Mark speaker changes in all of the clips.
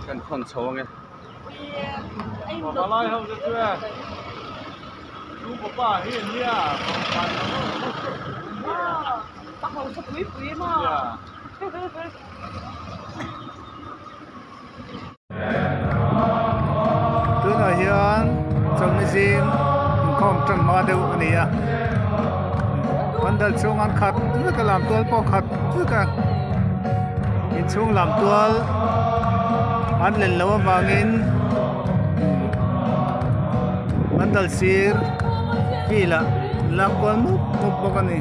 Speaker 1: Kan thawn chho ange.
Speaker 2: Tunah hian chawlhni zing inkhawm tan hma deuh a ni a pandal chhung an khat vek a lam tual pawh khat vek a inchhung lam tual an len loh avangin pandal sir field ah an lam kual mup mup bawk a ni.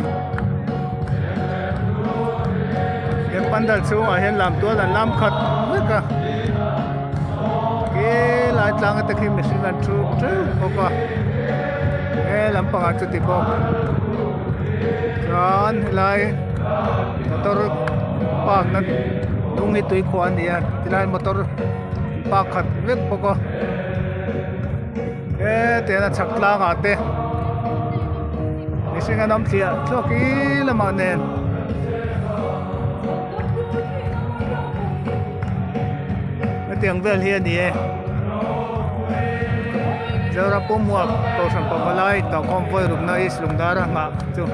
Speaker 2: He pandal chhungah hian lam tual an lam khat vek a helai tlang te khi mihring an thu teuh bawk a he lampangah chuti bawk chuan helai motor park na hnung hi tui khuah a ni a tilai motor park khat vek bawk a hetiang a chhak tlangah te mihring an awm thliah thluak hi lamah nen hetiang vel hi a ni e Zoram pumhuap kohhran pavalai tawhkhawm vawi rukna East Lungdar a nghah chu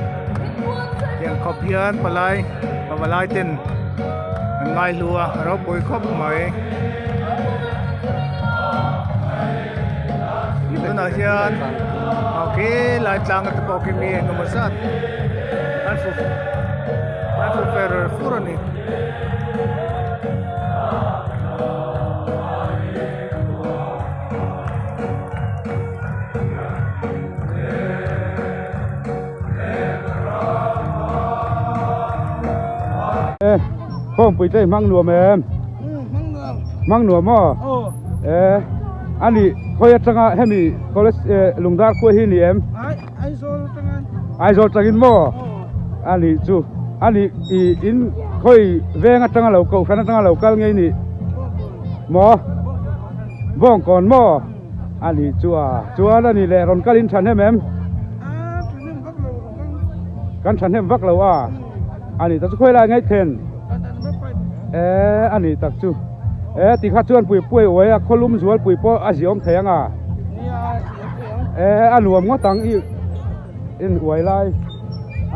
Speaker 2: tiang khawp hian palai pavalai ten an ngaihlu a a ropui khawp mai. Tunah hian aw khi lai tlang te pawh khi mi eng emaw zat an fu an fu fer fur a ni.
Speaker 3: Khawmpui te i hmang nuam em? Hmang nuam maw? E ani khawi atanga hemi college Lungdar khua hi ni em?
Speaker 4: Aizawl atanga.
Speaker 3: Aizawl atangin maw? Ani chu ani i in khawi veng atanga lo kohhran atanga lo kal ngei ni maw? Bawngkawn maw? Ani chu a chuan ani leh rawn kalin thahnem em? Kan thahnem vak lo a. Ani tak chu khawi lai ngaih then e ani tak chu e tikha chuan pui puai uai a khawlum zual pui pawh a ziawm thei ang a e a nuam ngawt ang i in uai lai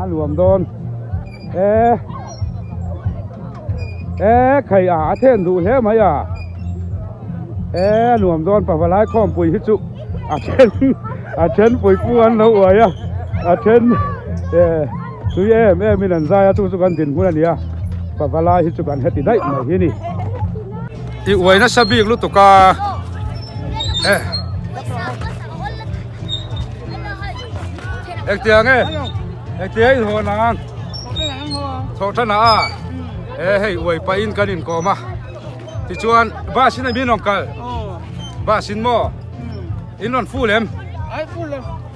Speaker 3: a nuam dawn e e khai a a then duh hle mai a e a nuam dawn pavalai khawmpui hi chu a then a then pui pu an lo uai a a then e. Tui em em in an zai a chu chu kan dinhmun a ni a pavalai hi chu kan heti daih mai hi ni.
Speaker 1: I uai nasa bik lutuk a eh Engtiang nge engtiang in hawn ang thawh than ah a eh hei uai pah in kan inkawm a tichuan bus in a min rawn kal bus in maw in rawn full em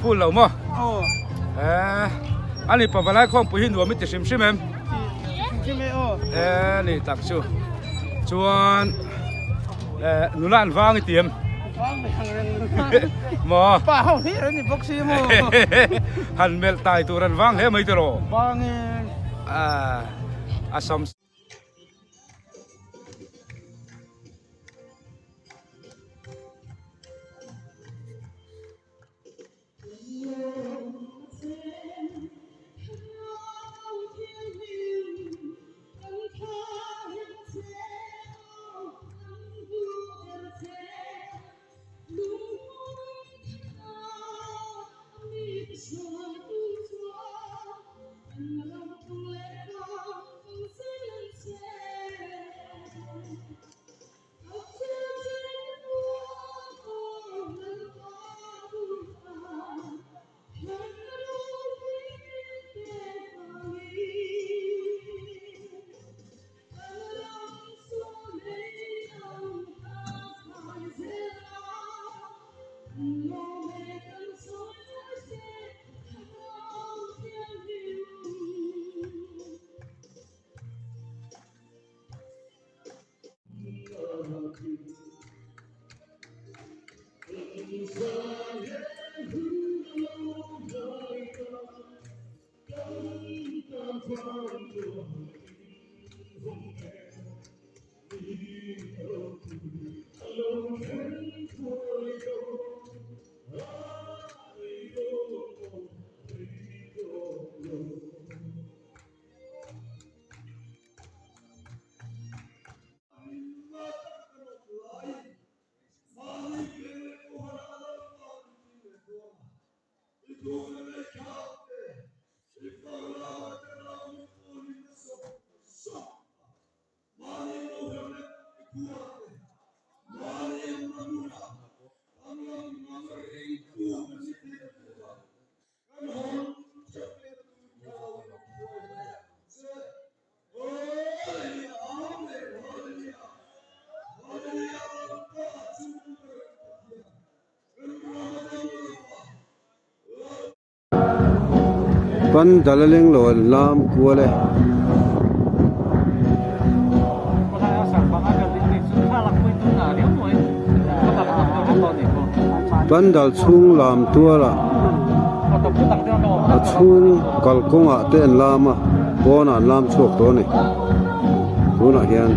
Speaker 1: full lo maw eh ani pavalai khawmpui hi nuam i ti hrim hrim em eh ni tak chu chuan eh nula an vang i ti em maw
Speaker 4: pa ho hi an ni bawk si maw
Speaker 1: han melh tai tur an vang hle mai tiraw
Speaker 4: vang e
Speaker 1: ah a sam
Speaker 5: Pandal a leng lo an lam kual e. Pandal chhung lam tualah a chhung kalkawngah te an lam a, pawnah an lam chhuak tawh a ni tunah hian.